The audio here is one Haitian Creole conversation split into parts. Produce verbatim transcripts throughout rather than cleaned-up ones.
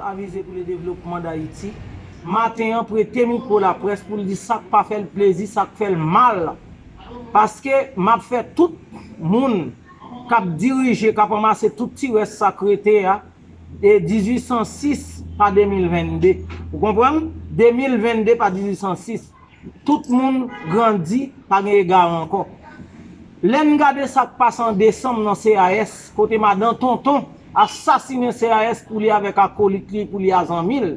Avisé pour le développement d'Haïti, maten an prete mikwo laprès pou l di sa k pa fè l plezi, sa k fè l mal. Paske m ap fè tout moun k ap dirije, k ap ranmase tout ti rès sa k rete a, de dizuit san sis pa de mil vennde. Ou konprann? De mil vennde pa dizuit san sis. Tout moun grandi, pa gen egare ankò. Lè n gade sa k pase an desanm nan C A S, kote madan Tonton asasinen C A S pou li avèk akolit li, pou li a zanmi l.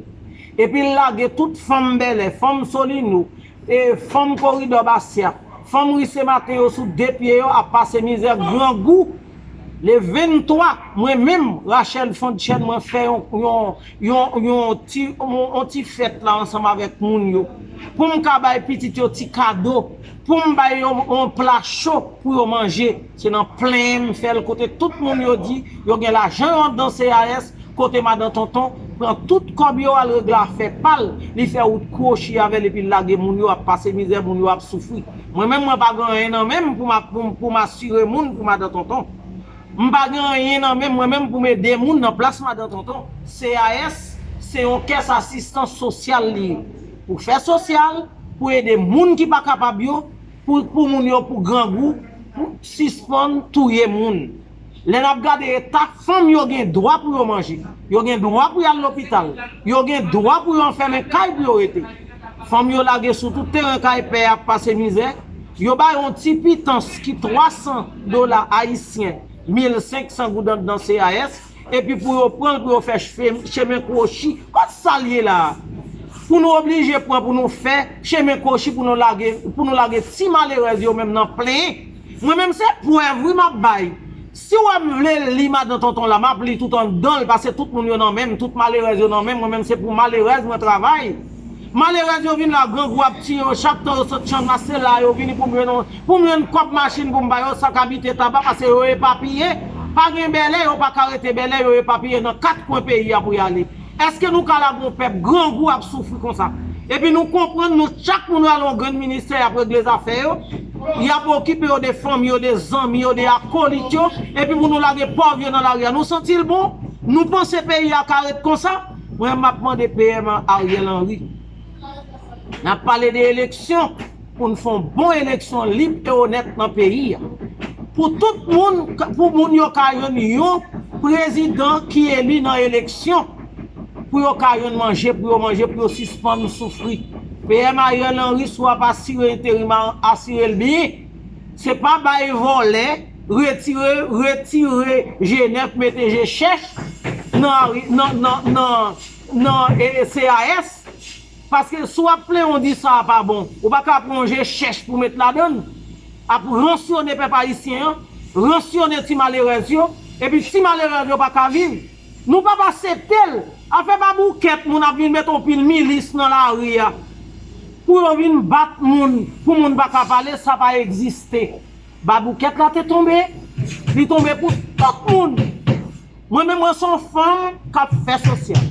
Epi l lage tout fanm Bèlè, fanm Solino, e fanm koridò Basya, fanm ri Senmaten yo sou de pye yo ap pase mizè, grangou. Le venntwa, mwen menm, Rachel Fondchen, mwen fè yon, yon, yon, yon ti, yon, yon ti fèt la ansanm avèk moun yo. Pou m ka bay pitit yo ti kado, pou m bay yo yon pla cho pou yo manje. Se nan plenyen m fè l, kote tout moun yo di yo gen lajan yo anndan C A S, kote madan Tonton pran tout kòb yo al regle afè pa l, li fè wout kwochi avè l epi l lage moun yo ap pase mizè, moun yo ap soufri. Mwen menm, mwen pa gen anyen nan men m pou m ap, pou m, pou m asire moun pou madan Tonton. M pa gen anyen nan men m, mwen menm, pou m ede moun nan plas madan Tonton. C A S, se yon kès asistans sosyal li ye. Pou fè sosyal, pou ede moun ki pa kapab yo, pou, pou moun yo, pou grangou, pou sispann touye moun. Lè n ap gade eta, fanm yo gen dwa pou yo manje. Yo gen dwa pou y al lopital. Yo gen dwa pou yo anfèmen kay pou yo rete. Fanm yo lage sou tout teren kay pè ap pase mizè. Yo ba yo yon ti pitans ki twa san dola ayisyen, mil senk san goud anndan C A S, epi pou yo pran l, pou yo fè chfe-, chemen kwochi. Kot sa l ye la a? Pou nou oblije pran pou nou fè chemen kwochi, pou nou lage, pou nou lage ti malerèz yo menm nan plenyen. Mwen menm se prèv wi m ap bay. Si w wè m vle li madan Tonton la, m ap li tout anndan l, paske tout moun yo nan men m, tout malerèz yo nan men m, mwen menm se pou malerèz mwen travay. Malerèz yo vin la, grangou ap tiye yo, chak tan yo sot Channmas, se la yo vini pou m jwenn, pou m jwenn kòb machin pou m ba yo, sa k abite Taba, paske yo epapiye, pa gen Bèlè, yo pa ka rete Bèlè, yo epapiye nan kat kwen peyi a pou y ale. Èske nou ka lage yon pèp grangou ap soufri konsa? Epi nou konprann, nou chak moun rale yon grenn ministè, y ap regle zafè yo, y ap okipe yo de fanmi yo, de zanmi yo, de akolit yo, epi pou nou lage pòv yo nan lari a. Nou santi l bon? Nou panse peyi a ka ret konsa? Mwen, m ap mande P M Ariel Henry. N ap pale de eleksyon, pou n fè yon bon eleksyon lib e onèt nan peyi a. Pou tout moun, pou moun yo ka jwenn yon prezidan ki eli nan eleksyon, pou yo ka jwenn manje, pou yo manje, pou yo sispann soufri. P M Ariel Henry, si w ap asire enterim a, asire l byen. Se pa bay vòlè, retire, retire G nèf, mete G chèch nan, nan, nan, nan, nan, e, C A S. Paske si w ap plenyen w di sa a pa bon, ou pa ka pran yon G chèch pou met ladan l. Ap ransyone pèp ayisyen an, ransyone ti malerèz yo, epi ti malerèz yo pa ka viv. Nou p ap aksepte l. Afè baboukèt, moun ap vin met yon pil milis nan lari a pou yo vin bat moun, pou moun pa ka pale, sa pa egziste. Baboukèt la te tonbe, li tonbe pou tout moun. Mwen menm, mwen se yon fanm k ap fè sosyal.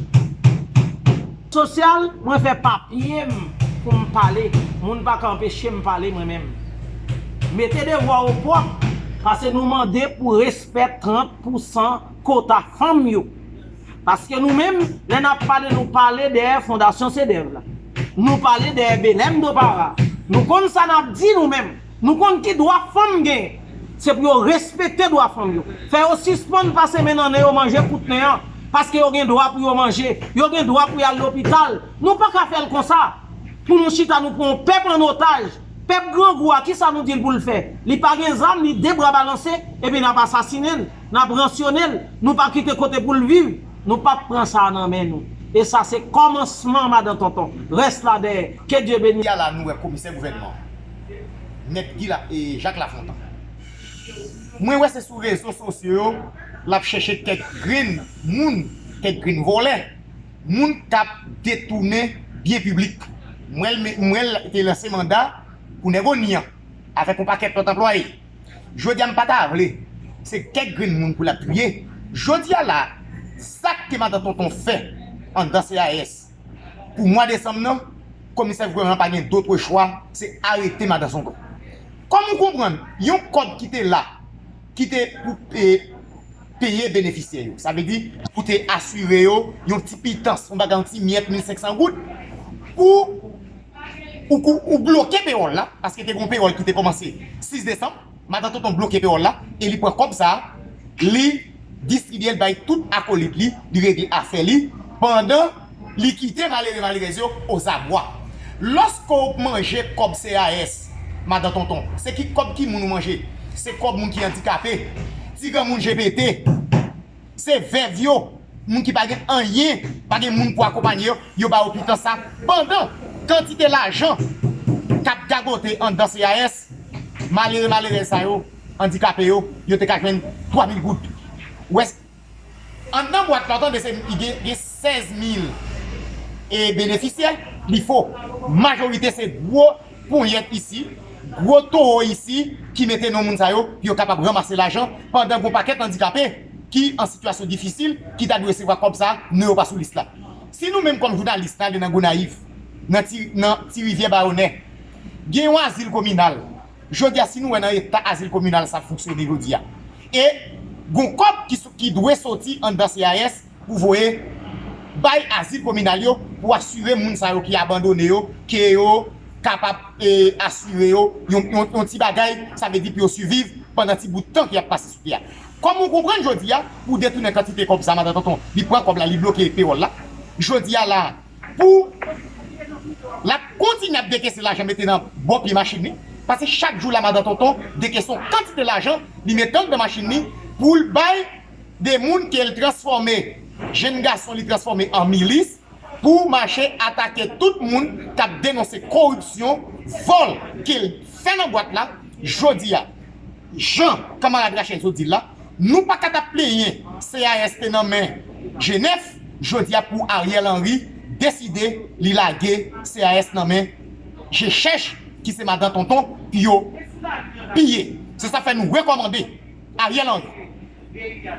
Sosyal, mwen fè papye m pou m pale. Moun pa ka anpeche m pale, mwen menm. Mete devwa w pwòp, paske nou mande pou respè trant pousan kota fanm yo. Paske nou menm, lè n ap pale, nou pale dèyè Fondasyon CEDEV la. Nou pale dèyè Belèm Dopara. Nou konn sa n ap di nou menm. Nou konn ki dwa fanm gen. Se pou yo respekte dwa fanm yo. Fè yo sispann pase men nan nen yo manje kout nen an. Paske yo gen dwa pou yo manje. Yo gen dwa pou y al lopital. Nou pa ka fè l konsa. Pou nou chita, nou pran yon pèp an otaj. Pèp grangou a, kisa nou di l pou l fè? Li pa gen zam, li de bra balanse, epi n ap asasinen l, n ap ransyone l, nou pa kite kote pou l viv. Nou p ap pran sa a nan men nou. E sa se kòmansman, madan Tonton. Rès la dèyè. Ke Dye beni. Jodi a la, nou wè komisè gouvènman, Mèt Guy La, e Jacques Lafontant. Mwen wè se sou rezo sosyo yo, l ap chèche kèk grenn moun, kèk grenn vòlè, moun k ap detounen byen piblik. Mwen, mwen te lanse manda pou Nègoni an, avèk yon pakèt lòt anplwaye. Jodi a, m pa ta vle se kèk grenn moun pou l ap touye. Jodi a la, zak ke madan Tonton fè anndan C A S pou mwa desanm nan, komisè gouvènman pa gen dòt chwa, se arete madan Tonton. Kòm ou konprann, yon kòb ki te la, ki te pou, e, peye benefisyè yo. Sa vle di, ou te asire yo yon ti pitans, yon bagay, yon ti myèt, mil senk san goud, pou ou, ou, ou bloke pewòl la, paske te gen yon pewòl ki te kòmanse sis desanm, madan Tonton bloke pewòl la, e li pran kòb sa a, li distribye l bay tout akolit li, li regle afè li, pandan li kite malere malerèz yo ozabwa. Lòske w manje kòb C A S, madan Tonton, se ki kòb ki moun ou manje? Se kòb moun ki andikape, ti granmoun G P T, se vèv yo, moun ki pa gen anyen, pa gen moun pou akonpanye yo, yo ba yo pitans sa. Pandan kantite lajan k ap gagote anndan C A S, malere malerèz sa yo, andikape yo, yo te ka jwenn twa mil goud. Ou wè, anndan bwat la, w tande se gen, gen sèz mil e benefisyè, li fo. Majorite se gwo ponyèt isi, gwo towo isi ki mete non moun sa yo pou yo kapab ranmase lajan, pandan gon pakèt andikape ki an sitiyasyon difisil, ki ta dwe resevwa kòb sa, non yo pa sou lis la. Si nou menm kòm jounalis, n ale nan Gonayiv, nan Ti, nan Ti Rivyè Bayonè, gen yon azil kominal. Jodi a, si nou wè nan eta azil kominal sa fonksyone jodi a, e gon kòb ki, sou- ki dwe soti anndan C A S pou voye bay azil kominal yo, pou asire moun sa yo ki abandone yo, ke yo kapab e, asire yo yon, yon, yon ti bagay, sa vle di pou yo siviv pandan ti bout tan ki ap pase sou tè a. Kòm ou konprann jodi a, pou detounen kantite kòb sa, madan Tonton, li pran kòb la, li bloke pewòl la. Jodi a la, pou l ap kontinye ap dekese lajan mete nan bò pye machin li, paske chak jou la, madan Tonton dekese yon kantite lajan, li mete anndan machin li, pou l bay de moun ke l transfòme, jenn gason li transfòme an milis, pou mache atake tout moun k ap denonse koripsyon, vòl ke l fè nan bwat la. Jodi a, jan kanmarad Rachel sot di l la, nou pa ka t ap plenyen C A S te nan men G nèf, jodi a pou Ariel Henry deside li lage C A S nan men G chèch, ki se madan Tonton, pou yo piye. Se sa fè nou rekòmande Ariel Henry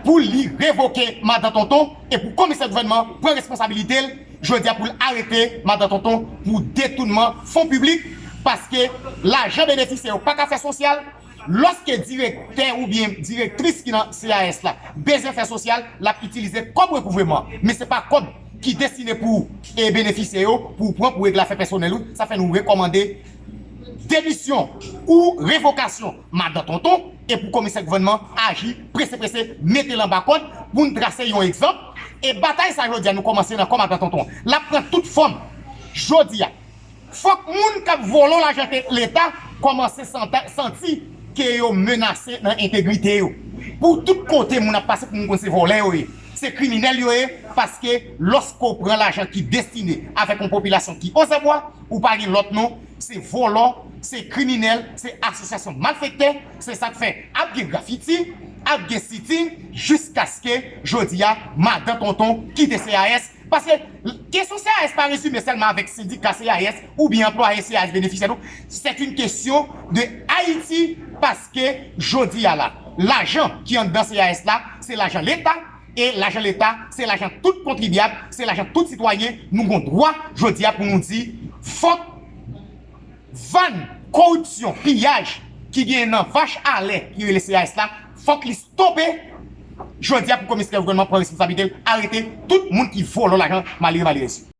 pou li revoke madan Tonton e pou komisè gouvènman pran responsabilite l jodi a pou l arete madan Tonton pou detounman fon piblik, paske lajan benefisyè yo pa ka fè sosyal. Lòske direktè oubyen direktris ki nan C A S la bezwen fè sosyal, l ap itilize kòb rekouvreman, men se pa kòb ki destine pou e benefisyè yo, pou w pran pou regle afè pèsonèl ou. Sa fè nou rekòmande demisyon ou revokasyon madan Tonton, e pou komisè gouvènman aji prese prese, mete l anba kòd pou n trase yon egzanp. E batay sa jodi a nou kòmanse nan kò madan Tonton, l ap pran tout fòm. Jodi a, fòk moun k ap vòlò lajan te- Leta kòmanse santa- santi ke yo menase nan entegrite yo. Pou tout kote moun ap pase pou moun konn se vòlè yo ye, se kriminèl yo ye, paske lòske w pran lajan ki destine avèk yon popilasyon ki ozabwa, ou pa gen lòt non, se vòlò, se kriminèl, se asosyasyon malfektè. Se sa k fè ap gen grafiti, ap gen sitin, jiskaske jodi a madan Tonton kite C A S. Paske kesyon C A S pa rezime sèlman avèk sendika C A S oubyen anplwaye C A S benefisyè, non. C'est une question de Haïti, paske jodi a la, lajan ki anndan C A S la, se lajan Leta, e lajan Leta, se lajan tout kontribyab, se lajan tout sitwayen. Nou gon dwa jodi a pou nou di, fòk vàn koripsyon, piyaj ki genyen nan vach alè ki rele C A S la, fòk li stope. Jodi a pou komisè gouvènman pran responsablite l, arete tout moun ki vòlò lajan malere malerèz yo.